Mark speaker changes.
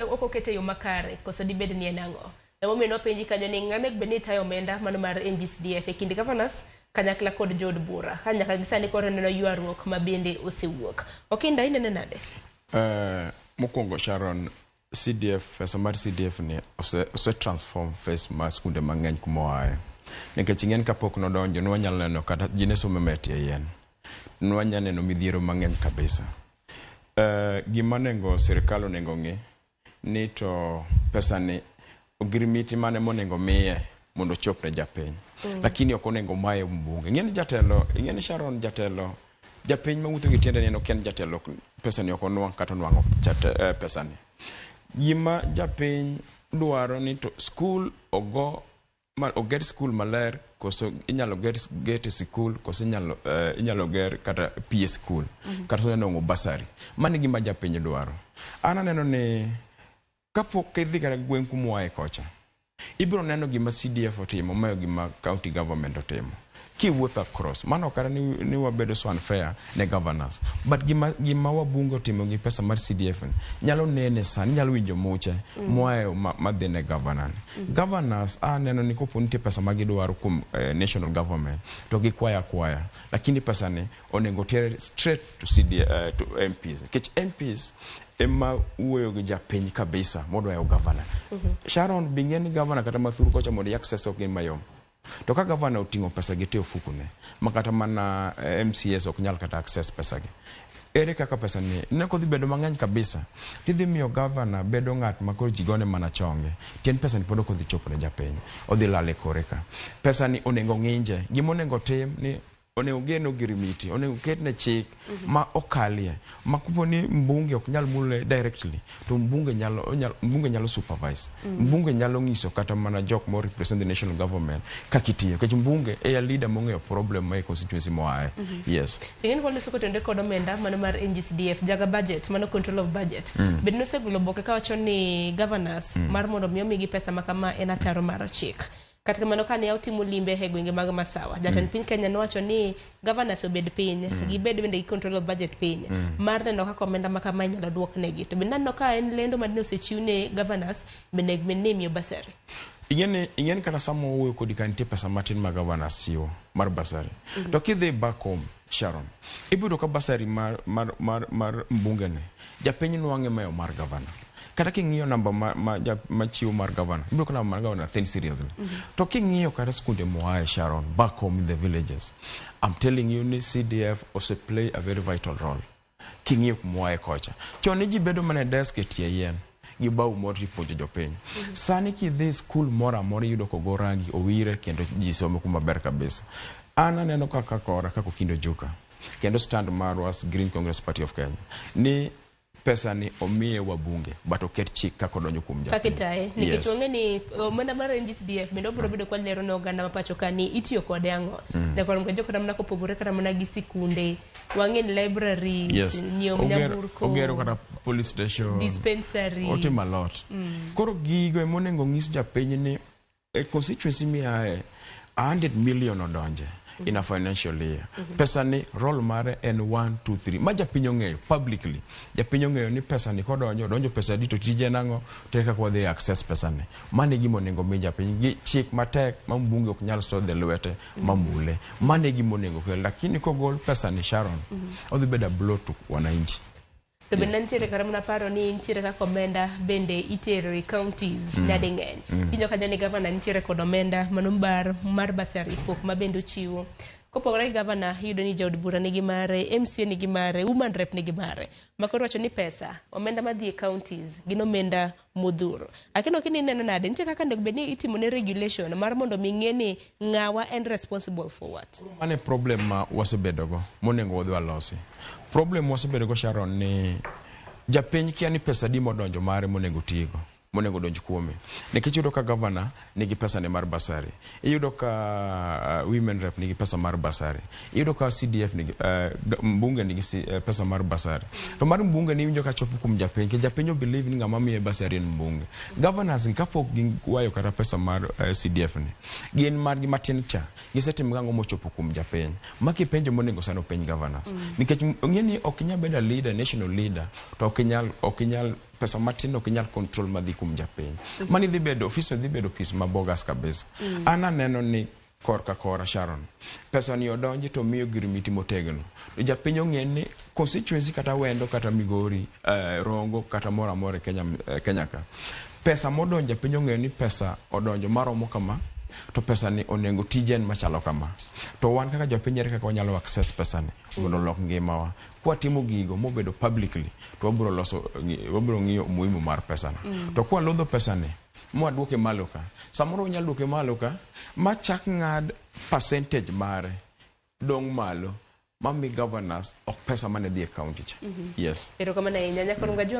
Speaker 1: Ok okete e yo makare koso dibed ni en ang'o? Emomiyo nwapenji kanyo ni ng'ama onego bed ni tayo omenda mano mar NGCDF e kind governors kanyakla kod jood bura. Ka nyaka gi sani koro neno ywaruok ma bende osewuok. Okinda inene nade?
Speaker 2: Mokwongo Sharon, CDF, pesa mar CDF ni ose transform face mar skunde mang'eny kuma oaye. Nikech ing'en kapok nodonjo nwanyalo neno kata ji ne somo e tie yien. Nwanya neno midhiero mang'eny kabisa. Gima onego sirikal onego ng'i ni to pesa ni ogirimiti mane monego miye mondo ochop ne japiny. Lakini ok onego maye mbunge. Ing'e ni jatelo, ing'e ni Sharon jatelo, japiny mawuotho gi tiende ni en ok en jatelo, pesa ni ok onwang' kata onwang'o pesa ni. Gima japiny dwaro ni to skul ogo ma oger skul maler koso inyalo ger gate e sikul koso inyalo ger kata pi e skul kata onyalo nwang'o bursary. Mano e gima japiny dwaro. An aneno ni kapok idhi kata gweng' kuma kocha, ibiro neno gima CDF otimo mayo gima county government otimo. Kiwuotho across, mano ok kata ni wabedo so unfair ne governors. But gima wabunge otimo gi pesa mar CDF ni, nyalo nene sani, inyalo winjo muche moaye madhi ne governor ni. Governors aneno ni kopo nitie pesa ma gidwaro kuom national government, to gikwaya akwaya. Lakini pesa ni onego ter straight to to MPs. Nikech MPs ema wuoyo gi japiny kabisa modwayo governor. Sharon, bing'e ni governor kata mathur kocha mondo i access ok gin mayom. To ka governor oting'o pesa gi te ofukune, ma kata mana MCAs ok nyal kata access pesa gi. Ere kaka pesa ni ne kodhi bedo mang'eny kabisa, tidhi miyo governor bedo ng'at ma koro ji gone mana chonge. Tiend pesa ni pod ok odhi chopo ne japiny. Odhi lal e kore ka. Pesa ni onego ng'inje. Gima onego tim ni onego gen ogirimiti, onego ketne chik ma okalie. Ma kopo ni mbunge ok nyal mule directly, to mbunge nyalo supervise. Mbunge nyalo ng'iso kata mana jok mo represent the national government kaka itiyo. Nikech mbunge e a leader mong'eyo problem ma e constituency moaye. Yes.
Speaker 1: Sing'eni kod loso kotenore kod omenda mano mar NGCDF, Jaga budget, mano control of budget. Bende nosegolo oboke kawacho ni governors mar mondo mi omigi pesa ma kama en ataro mar chik. Kata kamano kane otimo limbe e gwenge mag Masawa, jatend piny Kenya nowacho ni governors obed piny, gibed bende gi control of budget piny, mar neno kaka omenda ma kama inyalo duok negi. To bende aneno ka en lendo ma osechiw ne governors bende bed ni imiyo bursary.
Speaker 2: Ing'eni kata sama wawuoyo kodi ka nitie pesa matin ma governors chiwo mar bursary. To kidhi back home, Sharon, ibiro ka bursary mar mbunge ni, japiny nwang'e mayo mar governor. Kata king'iyo namba ma chiwo mar governor, ibiro ka namba mar governor thin seriously. To king'iyo kata skunde moaye Sharon, back home in the villages, I'm telling you ni CDF ose play a very vital role. King'iyo kumoaye kocha. Chon ne ji bedo mana e desk e tie yien gi bao moro tipuonjo jopiny. Sani kidhi skul moro amora iyudo kogo rangi owire kendo ji somo kuma ber kabisa. An aneno kaka kora kaka Okindo Ojuka kendo stand marwa as Green Congress Party of Kenya ni pesa ni omiye wabunge but oket chik kaka odonjo kuom
Speaker 1: japiny. Kaka itaye. Nikech wang'e ni omenda mar NGCDF bende obiro bedo kwa lero ne oganda ma pacho ka ni itiyo kode ang'o. Nyakwar Mkejo kata mana kopogore kata mana gi sikunde, wang'e ni libraries, nyiewo nyamburko,
Speaker 2: Ogero kata police station,
Speaker 1: dispensaries.
Speaker 2: Otimo a lot. Koro gigo ema onego ng'is japiny ni e constituency miaye 100 million odonje in a financial year. Pesa ni role mare en 1 2 3 ma japiny ong'eyo publicly. Japiny ong'eyo ni pesa ni kodonjo donjo pesa di to tije nang'o to eka wadhi access pesa ni. Mano e gima onego mi japiny gi chik matek ma mbunge ok nyal sodhe lwete mamule. Mano e gima onego kel. Lakini kogol pesa ni Sharon, odhi bedo a blow to wananchi.
Speaker 1: To bende nitiere kata mana paro ni nitiere kaka omenda bende itero e counties nyading'eny. Kinyo kanyo ni gavana nitiere kod omenda mano mar bursary pok ma bende ochiwo. Kopogore gi gavana, iyudo ni jaod bura nigi mare, MCA nigi mare, woman rep nigi mare. Ma koro wacho ni pesa, omenda madhi e counties gin omenda modhuro. Akino kini ineno nade, nitie kaka onego bed ni itimo ne regulation mar mondo mi ng'e ni ng'awa en responsible for what.
Speaker 2: Mano e problem ma wasebedogo monego wadhi walosi. Problem wasebedogo Sharon ni japiny kia ni pesa adi modonjo mare monego tigo monego donj kuome. Nikech iyudo ka governor nigi pesa ne mar bursary. Iyudo ka women rep nigi pesa mar bursary. Iyudo ka CDF nigi mbunge nigi pesa mar bursary. To mar mbunge ni iwinjo ka chopo kuom japiny, nikech japiny o believe ni ng'ama miye bursary en mbunge. Governors gi kapok giwayo kata pesa mar CDF ni, gin margi matin cha, gisetimo gang'o mochopo kuom japiny. Ma kipenjo monego sani openj governors. Nikech ong'e ni ok inyal bedo a leader, national leader, to ok inyal Pesa matin ok inyal control madhi kuom japiny. Mani dhi bedo, ofis no dhi bedo ofis ma bogus kabisa. An aneno ni korka kora Sharon, pesa ni odonji to miyo gir miti motegno. To japiny ong'e ni constituency kata Wendo kata Migori, Rongo kata moro amora e Kenya, Kenya ka. Pesa modonjo japiny ong'eyo ni pesa odonjo maromo kama to pesa ni onego tije en machalo kama. To wan kaka jopiny ere kaka wanyalo access pesa ni mondo olok ngimawa. Kwatimo gigo mobedo publicly to wabiro loso wabiro ng'iyo umuhimu mar pesa no. To kwalodho pesa ni mwaduoke malo ka, samoro unyalo duoke malo ka machak ng'ad percentage mare dong' malo mami governors ok pesa mane dhi e county cha. Yes.
Speaker 1: Erokamano ahinya. Nyakorongo Ajwang'.